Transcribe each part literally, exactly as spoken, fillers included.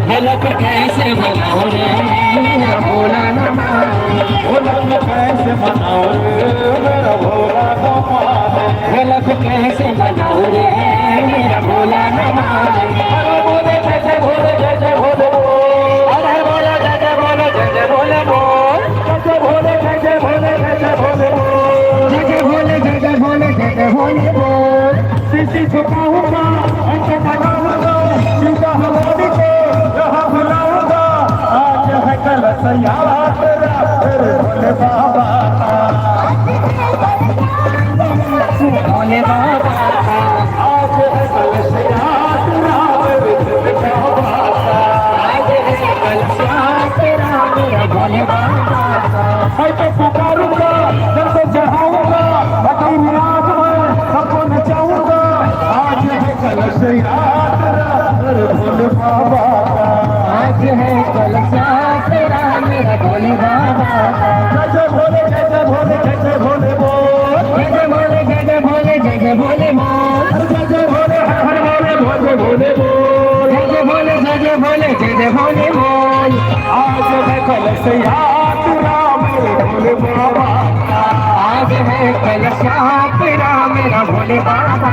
भोला कैसे मनाओ रे, मेरा भोला न माने। भोला कैसे मनाओ रे, मेरा भोला न माने। भोला कैसे मनाओ रे, मेरा भोला न माने। अरे बोले जय जय भोले, जय जय भोले बोल। अरे बोलो जय जय भोले, जय जय भोले बोल। जय जय भोले, जय जय भोले, जय जय भोले बोल। जय जय भोले, जय जय भोले, जय जय भोले बोल। शीशी झुकाऊंगा, उनको मनाऊंगा, शिव का हवाली को यहाँ बुलाऊंगा। आज है कलश यात्रा, फिर भोले बाबा का। भोले बाबा का। आज है कलश यात्रा, फिर भोले बाबा का। आज है कलश यात्रा, मेरा भोले बाबा का। मैं तो पुकारूंगा, जल को चढ़ाऊंगा, भक्ति विराग में सबको नचाऊंगा। आज है कलश यात्रा, हर भोले बाबा का। आज है कलश यात्रा, मेरा भोले बाबा का। जय जय भोले, जय जय भोले, जय जय भोले बोल। जय जय भोले, जय जय भोले, जय जय भोले बोल। हर जय जय भोले, हर हर भोले, भोले भोले बोल। जय जय भोले, जय जय भोले, जय जय भोले बोल। आज है कलश यात्रा, मेरे भोले बाबा। आज है कलश यात्रा, मेरा भोले बाबा।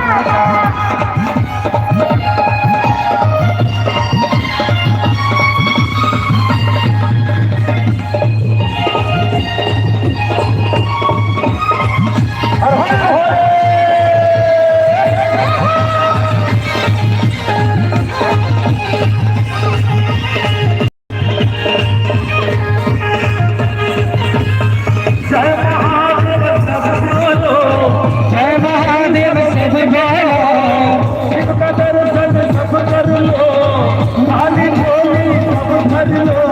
जय महादेव सब बोलो। जय महादेव सब बोलो। शिव का दर्शन सब कर लो। खाली झोली सब भर लो।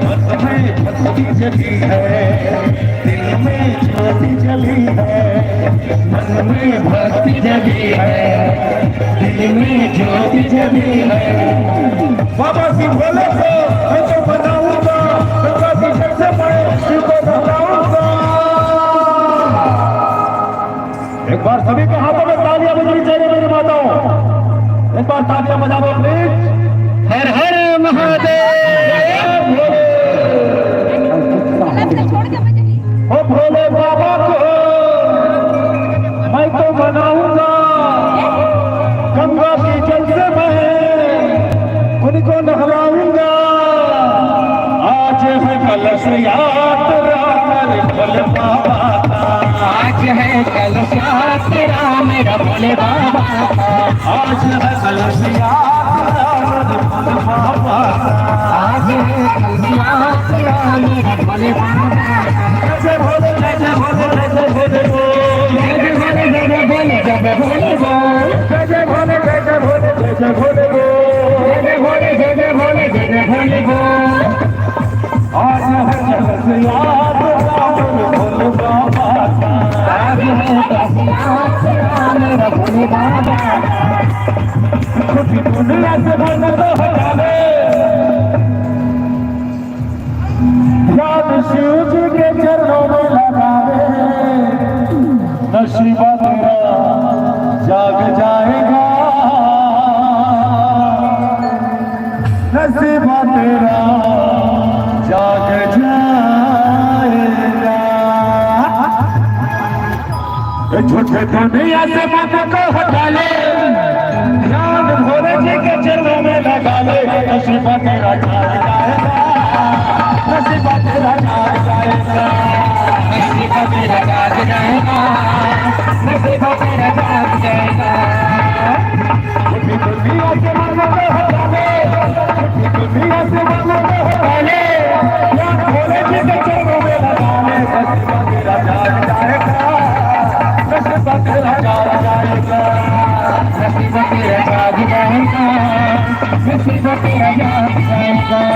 मन में भक्ति जगी है, दिल में ज्योति जली है। मन में भक्ति जगी है, दिल में ज्योति जली है। बाबा शिव भोले को मैं तो बनाऊंगा, गंगा की जल से मैं शिव को नहलाऊंगा। एक बार सभी के हाथों में तालियां बजनी चाहिए मेरी माताओं, एक बार तालियां बजा दो प्लीज। हर हर महादेव। ओ भोले बाबा को मैं तो मनाऊंगा, गंगा की जल से मैं उनको नहलाऊंगा। आज है कलश यात्रा मेरे भोले बाबा का। आज है कलश यात्रा मेरा भोले बाबा का। आज है कलश यात्रा मेरे भोले बाबा का। आज है कलश यात्रा मेरा भोले बाबा का। जय जय भोले, जय जय भोले, जय जय भोले बोल। जय जय भोले, जय जय भोले, जय जय भोले बोल। जय जय भोले, जय जय भोले, जय जय भोले बोल। जय जय भोले, जय जय भोले, जय जय भोले बोल। आज है कलश यात्रा भोले बाबा का। आज है कलश यात्रा भोले बाबा का। खुशी दुनिया से बोलना तो हटा दे। याद शिव जी के चरणों में लगा दे। नसीबा तेरा जाग जाएगा, नसीबा तेरा जाग जाएगा। झूठे दुनिया से मन को हटा ले, ध्यान भोले जी के चरणों में लगा ले। नसीबा तेरा जाग जाएगा, नसीबा तेरा जाग जाएगा, नसीबा तेरा जाग जाएगा, नसीबा तेरा जाग जाएगा। झूठी दुनिया से मन को हटा ले, झूठी दुनिया से मन को हटा ले, ध्यान भोले जी के चरणों में लगा ले। नसीबा तेरा जाग जाएगा, नसीबा तेरा जाग जाएगा, नसीबा तेरा जाग जाएगा, नसीबा तेरा जाग जाएगा।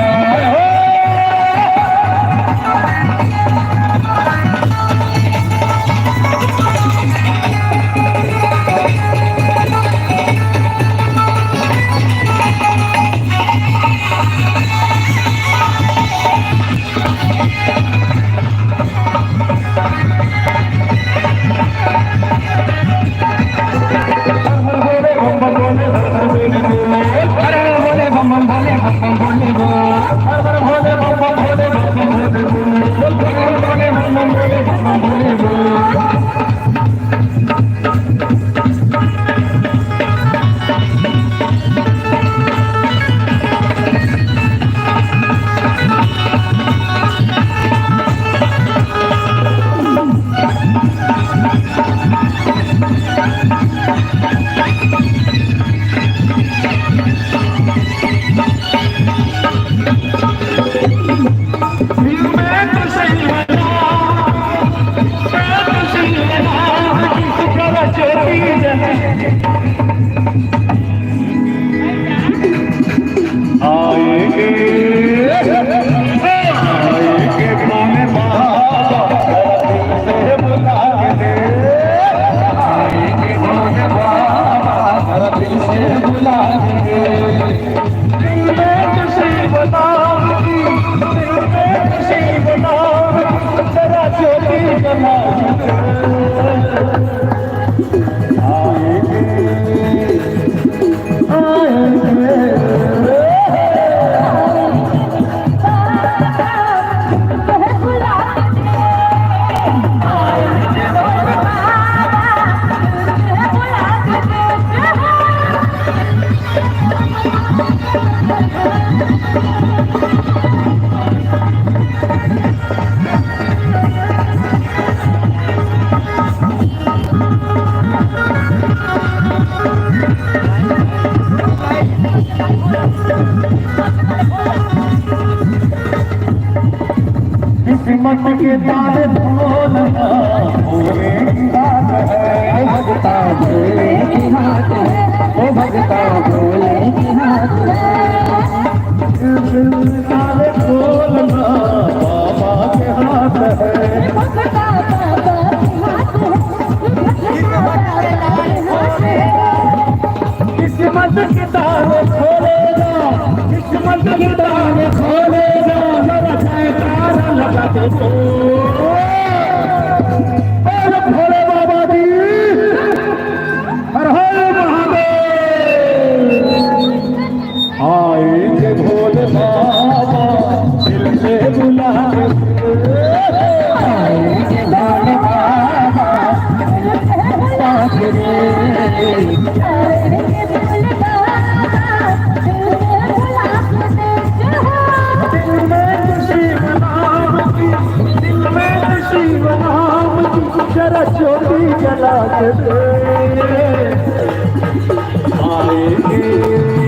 किस्मत के तारे खोलना भोले की बात है। भगता भोले की बात है, ओ भगता भोले की बात है। दिल तारे खोलना बाबा के हाथ है। किस्मत के तारे खोलेगा, किस्मत के तारे खोलेगा, जरा जयकारा लगा दे। बोल भोले बाबा की, हर हर महादेव। आएंगे भोले बाबा, दिल से बुला के। आएंगे भोले बाबा, दिल से बुला के। दिल में तो शिव नाम की, दिल में तो शिव नाम की, जरा ज्योति जला के दे। आएंगे